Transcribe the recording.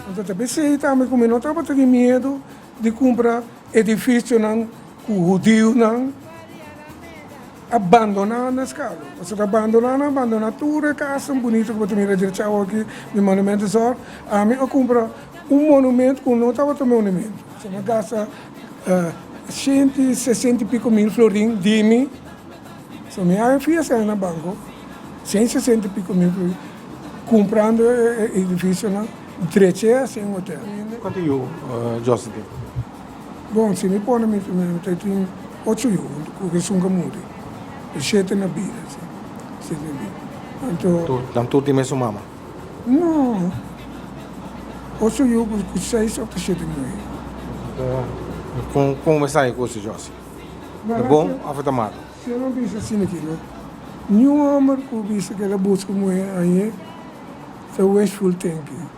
Anto ta p'esei tambe ku mi no tabata tin miedu di kumpra edifisionan ku hudiunan a bandoná na Skalo. Pasobra bandoná nan a bandoná tur e kasnan bunito ku bo ta mira drecha awoki di Monumentenzorg. Ami a kumpra un monumento ku no tabata monumento. Mi a gasta 160 i piko mil florin di mi. So mi a fiesta na banco, 160 i piko mil florin, kumprando e edifisionan, drecha hasi un hotel. Kuantu yu Josie tin? Bon, si mi pone mi ta tin ocho yu ku esun ka muri. E shete na bida, si. Shete na bida. Anto. Nan tur tin mesun mama? No. Ocho yu ku seis òf ta shete muhé. Kon kon bo sa e kos, Josie? Ta bon òf ta malu? Si no bisa asina aki no. Niun hòmber ku bisa ku el a buska muhé añe ta wishful thinking.